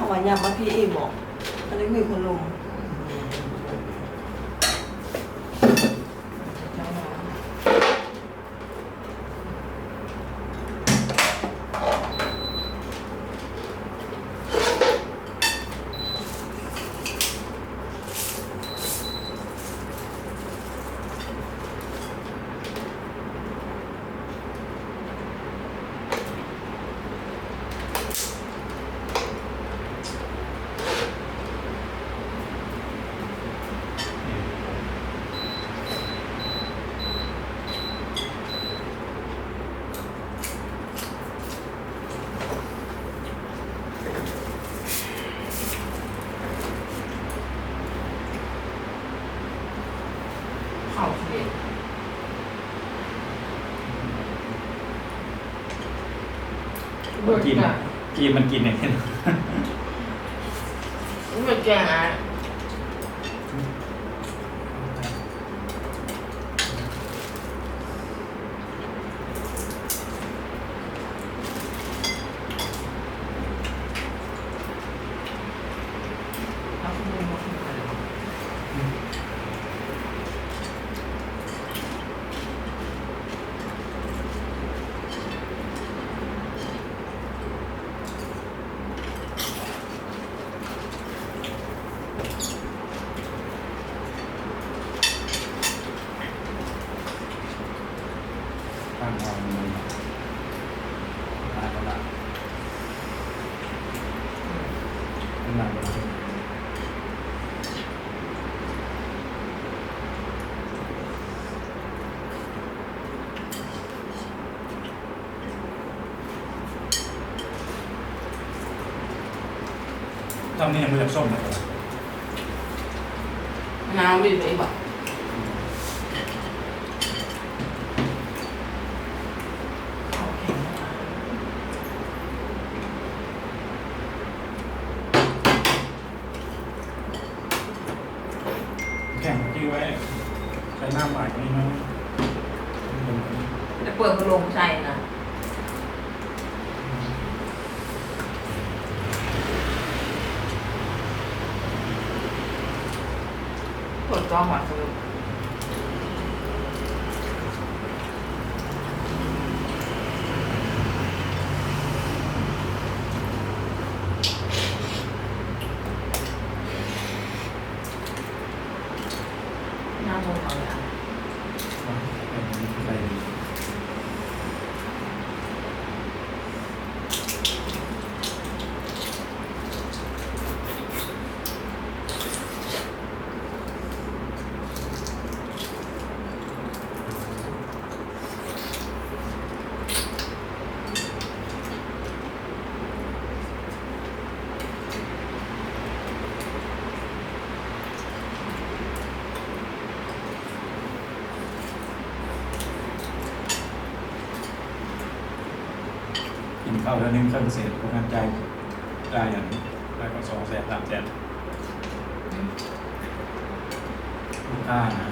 ວ່າຫຍັບມາພີ້ອີກບໍ? ອັນນີ້ຄືພັດລົມ. ເຂົ້າຊິເດັດ. ເບິ່ງ ຈີນ ຈີນມັນກິນຫຍັງ? ເບິ່ງແກງອາ. ທຳນີ້ຍັງບໍ່ຢາກສົ້ມເລີຍ. ມະນາວບໍ່ຢູ່ໃນນີ້ບໍ? ແຂງຈື່ໄວ້ ໃສ່ນ້ຳຫຼາຍກວ່ານີ້ໜ້ອຍໜຶ່ງ ແລ້ວເປີດພັດລົມໃສ່ນະ. ເປີດກ້ອງວ່າ ສະຫຼຸບ. ໜ້າບໍ່ເອົາແລ້ວ. ກິນເຂົ້າເທື່ອໜຶ່ງເຄິ່ງເສດ ບໍ່ແມ່ນຈ່າຍ ຈ່າຍອັນ ຈ່າຍກວ່າສອງແສນ ສາມແສນ. ລູກຄ້ານະ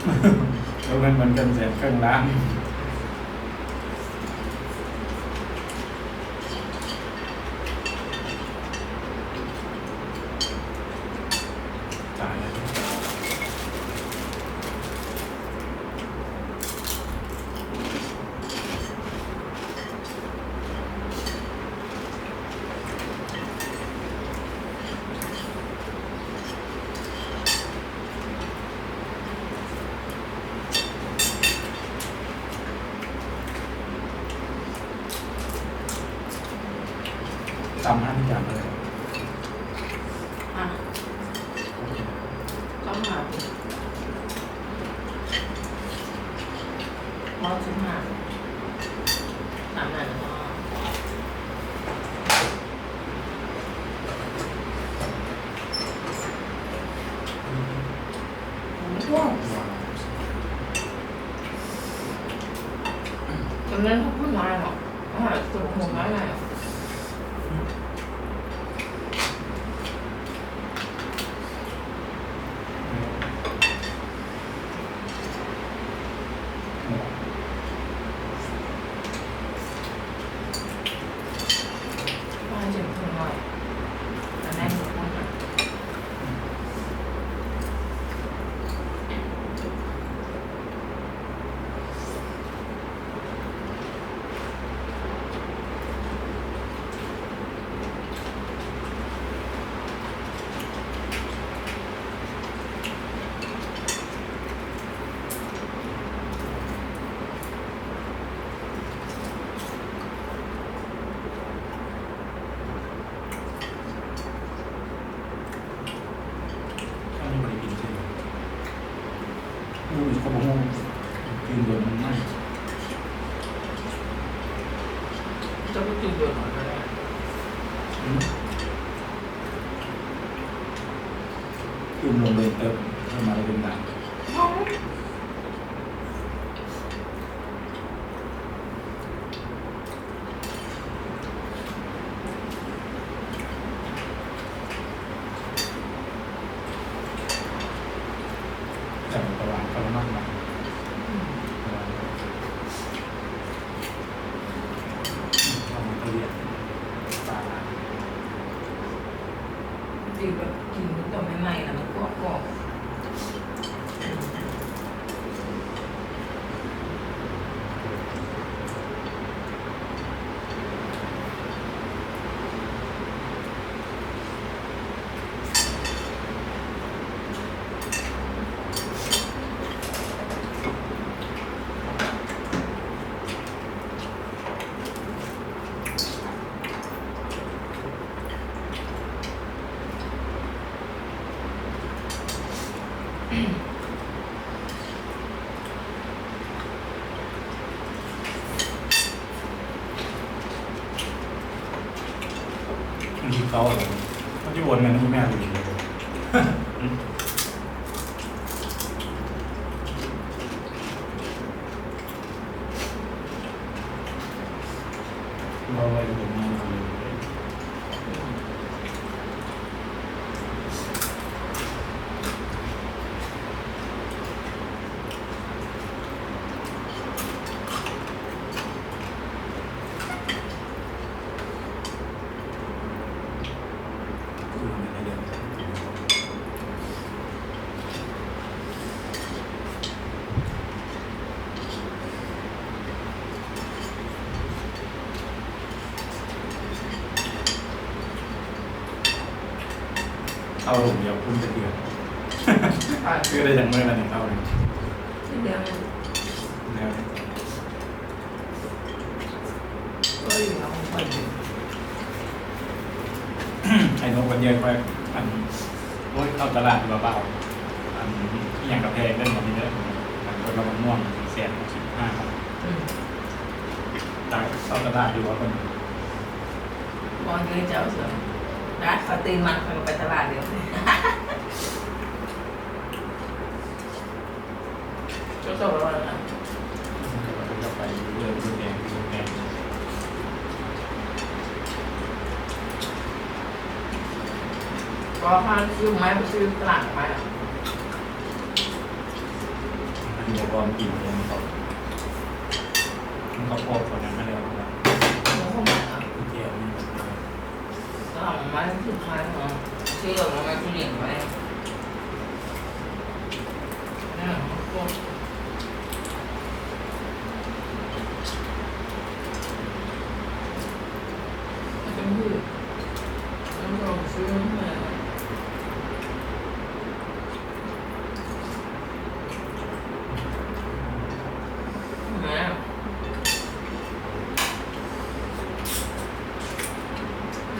ອືມ ເອົາເງິນເພິ່ນເຄິ່ງແສນ ເຄິ່ງລ້ານ. ຕາຍແລ້ວ. ຕຳໃຫ້ມັນຈານເລີຍ. ອ່ະ ຕ້ອງຫາເປັນ ເວົ້າຊິຫາ ຕາມນັ້ນເນາະ. ໂອ້ຍ ຈຳເລີນຂອບຄຸນຫຼາຍເນາະ ອາຫານສຸດໂຫດຫຼາຍ. ວ່າເຈັບຫົວ. ຕື່ມລົງເບິ່ງເຕີບ ເຂົ້າມາເປັນບາດ. ແຕ່ວ່າກໍລະມັດລະວັງ ເອົາມັນກະລຽນປາ ທີ່ແບບກິນຕົວໃໝ່ໆ ແລ້ວມັນກອບໆ. ມັນຊິເກົ່າແລ້ວ ມັນຊິໂອນເງິນໃຫ້ແມ່ອີກ. ເຂົ້າຖົງດຽວ ຄຸນຈັກເທື່ອ ຄືໄດ້ຈັກມື້ລະນີ້ເຂົ້ານີ້ ເດືອນດຽວ ແນວນີ້ ໄອ້ນົກມັນເຢີ້ຍຂ້ອຍ ອັນ ໂອ້ຍ ເຂົ້າຕະຫຼາດຢູ່ວ່າບ່າວ ອັນ ອີ່ຫຍັງກະແພງເດີ ໝົດນີ້ເດີ ອັນ ເພິ່ນວ່າໝາກມ່ວງແສນຫົກສິບຫ້າບາດ ອືມ ຕາຍ ເຂົ້າຕະຫຼາດຢູ່ວ່າເພິ່ນ ບໍ່ເດີເຈົ້າ ຕາຍ ຂ້ອຍຕື່ນມາ ຂ້ອຍກະໄປຕະຫຼາດເລີຍ. ເຈົ້າເຈົ້າວ່ານັ້ນນະ ເຈົ້າເຈົ້າໄປເລື່ອຍໆ ເລື່ອຍໆ ເລື່ອຍໆ ກໍພາຊື້ໄມ້ໄປຊື້ຕະຫຼາດໄປ ອັນນີ້ບໍ່ພໍກິນເລີຍ ມັນກໍ ມັນກໍພໍ ພໍຫຍັງມາແລ້ວ ບໍ່ພໍຫຍັງອະ ແຈ່ວນີ້ ເອົາມາສຸດທ້າຍເນາະ ຊື້ເອົາມາກິນເອງໄວ້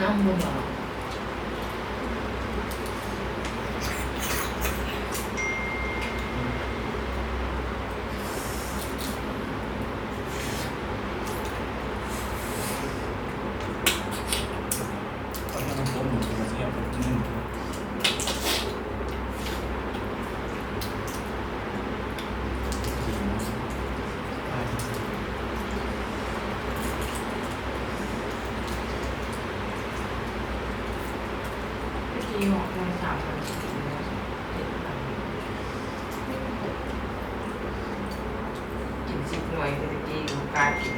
ນ້ຳບໍ່ຫຼາຍ. ກິນສິບໜ່ວຍ ແຕ່ຕະກີ້ບໍ່ກ້າກິນ.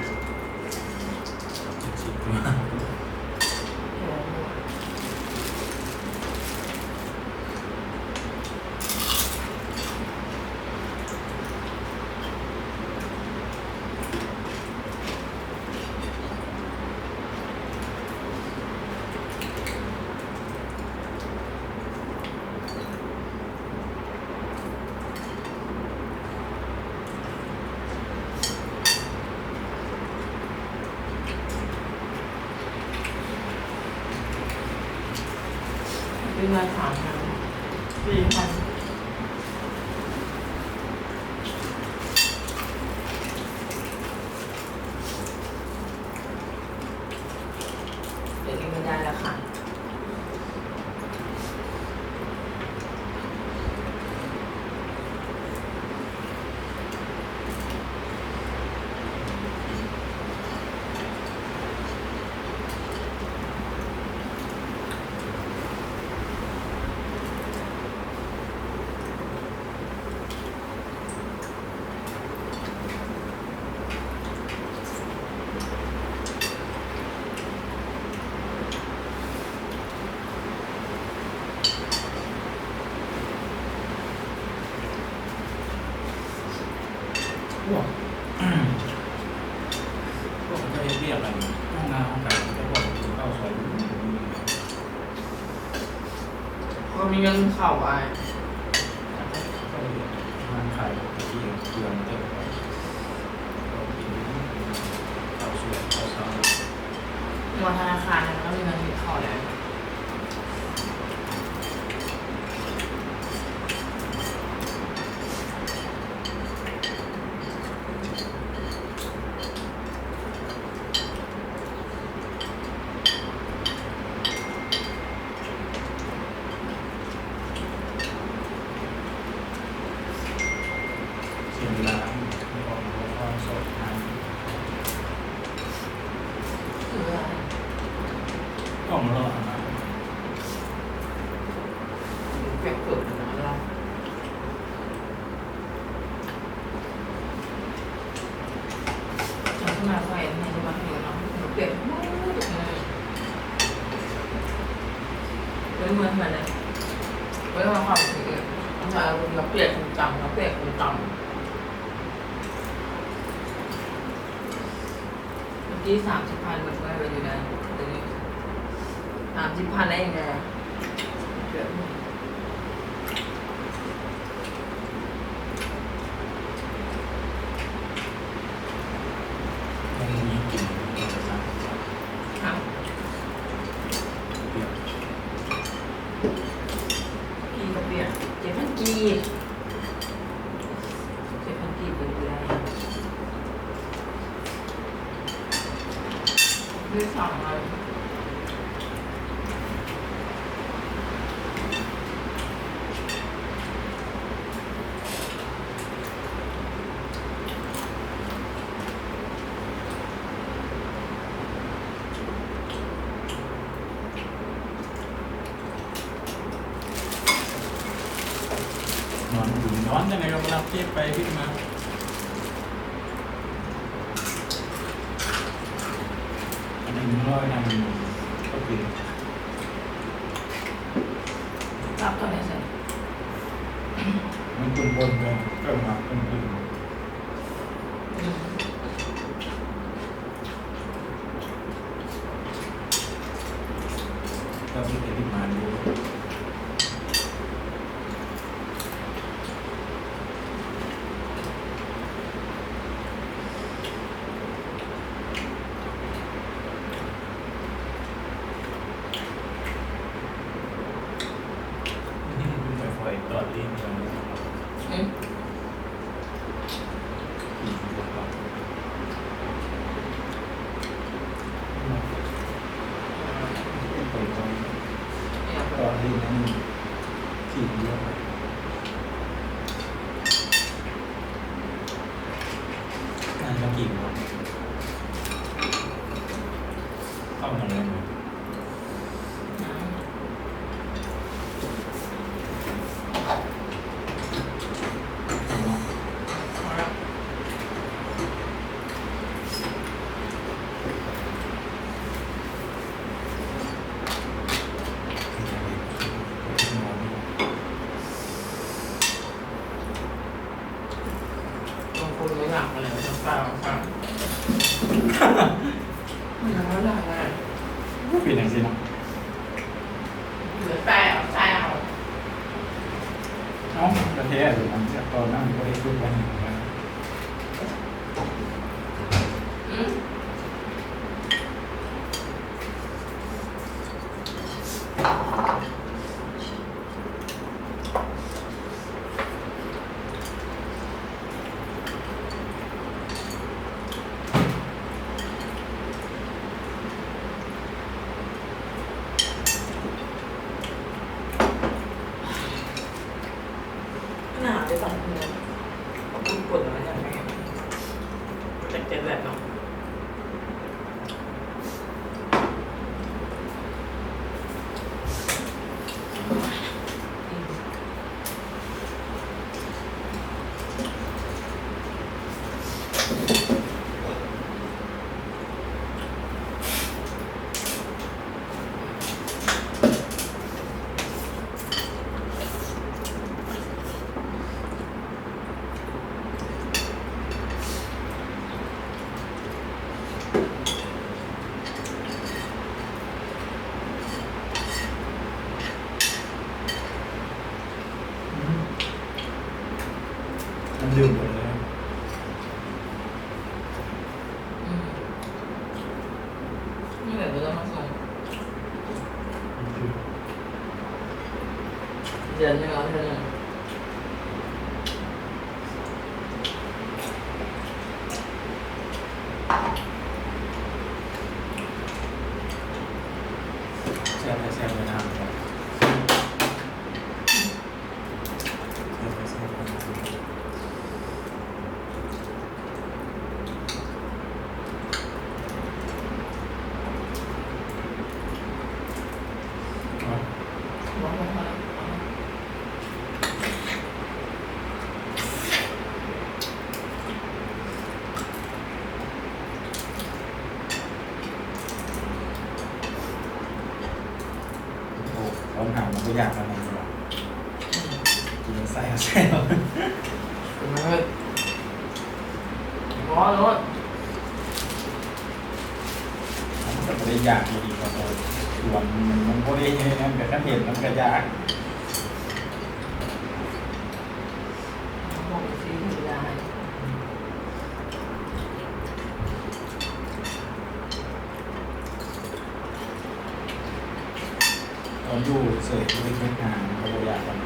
ເປັນລາສາມພັນ ສີ່ພັນ. ພວກເຂົາເຈົ້າເຮັດວຽກອັນ ໂຮງງານໂຮງການ ເຂົາເຈົ້າບໍ່ໄດ້ກິນເຂົ້າຊ່ອຍ ບໍ່ມີເງິນເຂົ້າອ້າຍ ເຂົາເຈົ້າເຮັດງານຂາຍເຄື່ອງເຕີບ ເຂົາເຈົ້າກິນເຂົ້າຊ່ອຍ ເຂົ້າເຊົ້າ ບໍ່ທະນາຄານນະ ມັນມີເງິນກິນເຂົ້າແລ້ວ. ເສຍເວລາ ອອກມາ ສອບຖາມ ອອກມາເລາະຫາ ປຽກເກີບນະລາວ. ເຈົ້າສະມາໄຟໃນສະມາເຂດເນາະ ເປັນເບິດທຸກມື້ ເປັນເມືອງຫັ້ນແຫຼະ ບໍ່ໄດ້ວ່າເຂົາຊິເອີ ຖ້າເຮົາປຽກກິນຕຳ ເຮົາປຽກກິນຕຳ ເມື່ອກີ້ສາມສິບພັນ ເບິດເມື່ອໄດ້ຢູ່ໃດ ດຽວນີ້ສາມສິບພັນໄດ້ແດ່. ບໍ່ມີກິນ ເອົາ ປຽກ ກີ່ກະປຽກ ເຈັດພັນກີບ ເຈັດພັນກີບເປັນເດືອນ. ໄດ້ສາມອັນ ນອນ ນອນຈັ່ງໃດກະບໍ່ຫຼັບ ຄິດໄປຄິດມາ ອັນນີ້ມັນລອຍທາງກະປິ ຕັບຕອນໃດຊັ້ນ ມັນປົນໆ ເຈົ້າມັກປົນໆ. ອືມ ແລ້ວມີແຕ່ຕິດມາຢູ່ ອືມ ໄປຝອຍຕອດລີ້ນກັນ ອືມ. ເຂົ້າກັນເລີຍ. ບາງຄົນບໍ່ຢາກປານໃດ ມັນຕ້ອງປາ ມັນຕ້ອງປາ ມັນຍັງບໍ່ຫຼາຍ ມັນເປັນຈັ່ງຊີ້ເນາະ ເຫຼືອແຕ່ເອົາ ເອົາ ກະແທ້ເລີຍ ຕອນນັ້ນບໍ່ໄດ້ຄິດວ່າຫຍັງ ອືມ. ໜາວເດ້ ຕອນເຮືອນ ເຂົາປຸ້ນກົນມາຈາກແມ່ ຈັກເຈັດແລັດເນາະ. ອືມ. ມັນດື່ມໄປເລີຍ. ອືມ ນີ້ແຫຼະ ບໍ່ຕ້ອງມາສົ່ງ ເດືອນໜຶ່ງເອົາເທື່ອໜຶ່ງ. ແຊບແທ້ ແຊບແທ້ ນ້ຳ ແຊບແທ້ ແຊບແທ້. ໂອ້ ຄວາມຫາວມັນກໍຢາກແລ້ວນະ ກິນໃສ່ເອົາໃສ່ເອົາ. ເອີ ພໍໂລດ. ມັນກໍບໍ່ໄດ້ຢາກອີ່ຫຼີດອກ ມັນ ມັນບໍ່ໄດ້ເຮັດຫຍັງ ແຕ່ຄັນເຫັນມັນກໍຢາກ. ຕອນຢູ່ເສີຍ ບໍ່ໄດ້ເຮັດງານ ມັນກໍບໍ່ຢາກ. ມັນ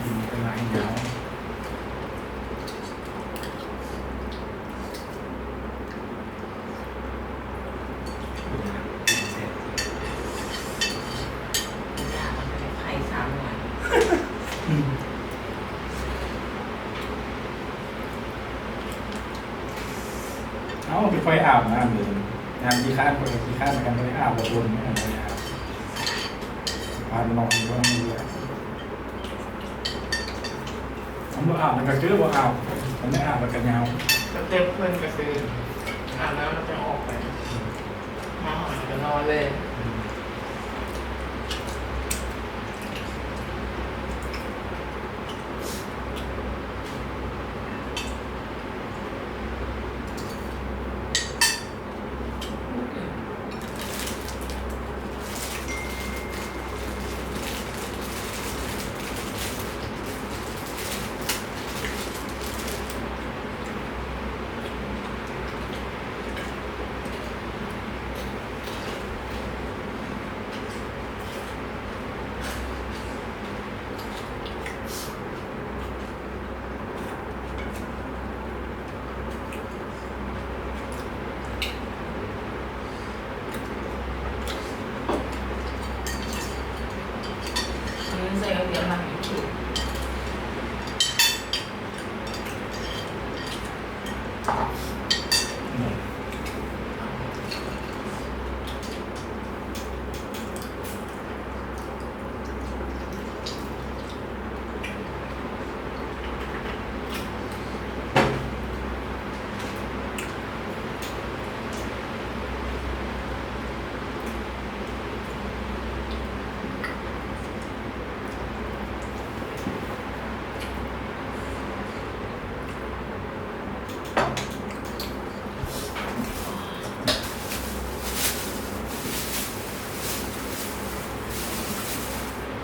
ກິນໄປຫຼາຍຍາວ. ເອົາ ໄປຄ່ອຍອາບນ້ຳເລີຍ ຍາມຂີ້ຄ້ານ ຂ້ອຍກໍຂີ້ຄ້ານຄືກັນ ບໍ່ໄດ້ອາບ ບໍ່ດົນ ບໍ່ໄດ້ອາບ ຜ່ານນອນຢູ່ນຳເຫຼືອ. ຄັນບໍ່ອາບມັນກໍຄືບໍ່ອາບ ຄັນໄດ້ອາບແລ້ວກໍຍາວ. ສະເຕັບເພິ່ນກໍຄືອາບນ້ຳແລ້ວຈັ່ງອອກໄປ ມາຫອດກໍນອນເລີຍ.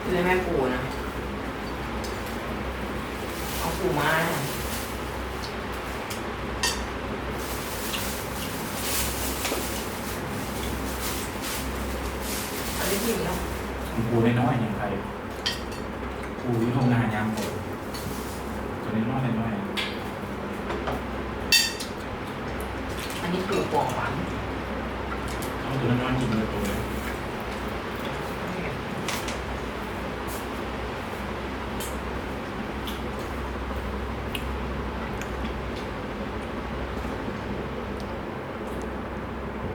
ກິນໄດ້ແມ່ປູນະ ເອົາປູມາ. ອັນນີ້ກິນເນາະ ປູນ້ອຍໆ ຍັງໄຄ ປູຢູ່ທົ່ງນາຍາມຝົນ ໂຕນ້ອຍໆ ອັນນີ້ປູປອມ ເອົາໂຕນ້ອຍໆ ກິນເບິດໂຕເລີຍ.